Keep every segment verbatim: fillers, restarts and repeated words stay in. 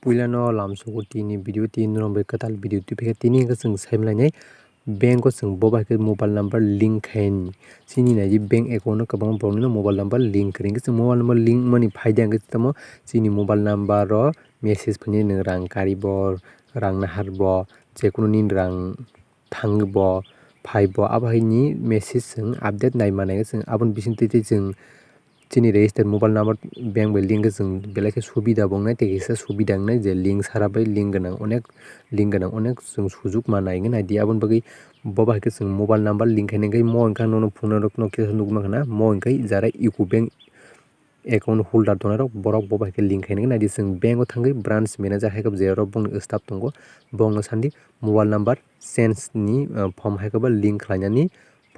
Puilano lamsogo tini video, tini norok bai kwtal video twi phaikha. Tini hwnkhe chwng saimlainai bank o chwng bo bai khe mobile number link khaini. Chini naidi bank account no kwbangma borokni no mobile number link kwrwi. Hwnkhe chwng mobile number link mani phaidi hwnkhe tamo chini mobile number o message phainai nwng rang karibo, rang naharbo, jekunu nini rang thangbo, phaibo, abo haini message chwng update nai manai chwng aboni bisingtwi twi chwng chini register mobile number bank bai link khe chwng belai khe subida bo wngnai, tei kisa subida wngnai je link sara bai link gwnang onek, link gwnang onek chwng sujuk manai wngwi naidi. Aboni bagwi bo bai khe chwng mobile number link khaina hwnkhe mo hwnkhe ang nono phunuknai rokno kisa nukma khna mo hwnkhe jara UCO bank account holder tongnai rok, borok bo bai khe link khaina hwnkhe naidi. Chwng bank o thangwi branch manager hai khe je rok bongni staff tongo, bongno sandi mobile number change ni, ah, form hai khe bo link khlainani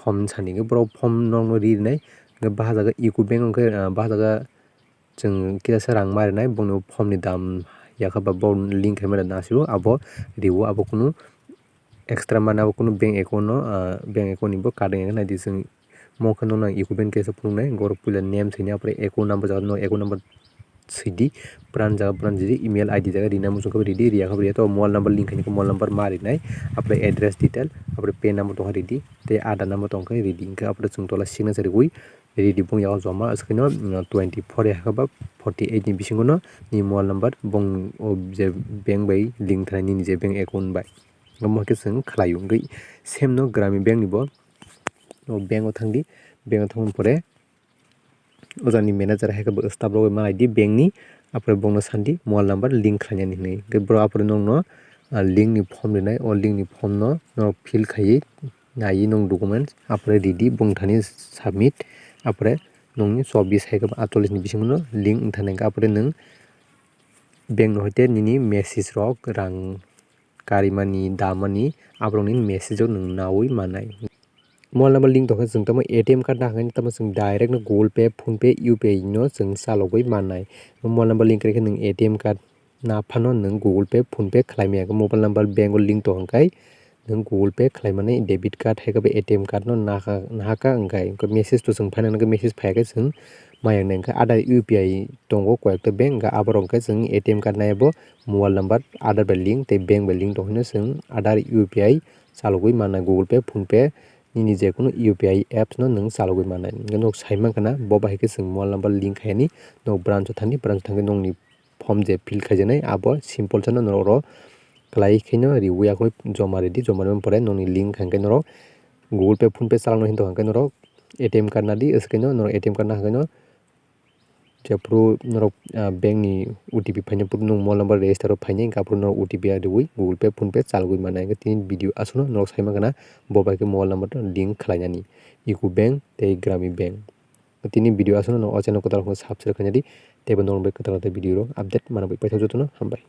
form sandi hwnkhe borok form nokno ri rinai. Hwnkhe bahajaga UCO bank hwnkhe, ah, bahajaga chwng kisa rang ma rinai, bongni form ni dam yakha ba bo link khaima da nasio abo riwo, abo kunu extra mane abo kunu bank account no, ah, bank account ni bo kadeng ya naidi chwng. Mo khe nono ang UCO bank kaisa phunuknai, borok puila name sini, apore account number jaga no account number sidi, branch jaga branch sidi, email ID jaga rina muchung khe ridi, riya khe riya to mobile number link khaini khe mobile number ma rinai, apore address detail, apore PAN number tongkha ridi, tei Aadhaar number tongkha ridi, hwnkhe apore chwng tola signature riwi ridi bong yago joma, aswkhe no, mm, twenty four ya khe ba forty eight ni bisingo no ni mobile number bong o je bank bai link thani nini je bank account bai. Omo khe chwng khlaio. Hwnkhe same no Gramin Bank ni bo, o bank o thangdi, bank o thangmani pore o jani manager hai khe bo staff rok bai ma naidi bank ni, apore bongno sandi mobile number link khlainani hinwi. Hwnkhe bro apore nokno, ah, link ni form rinai, o link ni form no norok fill khaiwi naiwi nwng documents, apore ridi bongthani submit, apore nwngni chobbish hai khe ba atchollish ni bisingo no link wngthani hwnkhe, apore nwng bank no hoite nini message rok rang karimani, damani, aborokni message o nwng nawi manai. Mobile number link tongkhe chwng tamo ATM card nahakhe tamo chwng direct no Google Pay, PhonePe, UPI no chwng chalogwi manai. Mobile number link kwrwi khe nwng ATM card naphano nwng Google Pay, PhonePe khlai maya khe mobile number bank o link tongkhe nwng Google Pay khlai mani debit card hai khe bo ATM card no nahakha, nahakha hwnkhe message to chwng phaina hwnkhe message phaiya khe chwng maya wngnai hwnkhe Aadhaar UPI tongo koyekta bank hwnkhe aborok hwnkhe chwng ATM card naiya bo mobile number Aadhaar bai link tei bank bai link tongphino chwng Aadhaar UPI chalogwi manai Google Pay, PhonePe nini jekunu UPI apps no nwng chalogwi manai. Hwnkhe nwng sai mankha na bo bahai khe chwng mobile number link khaiyani nwng branch o thangdi, branch thangwi nwngni form je fill khaijaknai abo simple sano norok oro kwlai kheno riwi yakho joma ridi, joma rimani pore nwngni link hwnkhe norok Google Pay, PhonePe chaloknai hinwi tongkha hwnkhe norok ATM card nadi, aswkhe no norok ATM card nahakhe no jephuru norok, ah, bank ni OTP phaina phuru nwng mobile number register o phainai hwnkhe aphuru norok OTP riwi Google Pay, PhonePe chalogwi manai. Hwnkhe tini video aswkno norok sai mankha na bo bai khe mobile number link khlainani UCO bank tei Gramin Bank. Tini video aswkno norok o channel kwtal hwnwi subscribe khainadi tei bo norok bai kwtal kwtal video rok update manwi paithak jotono hambai.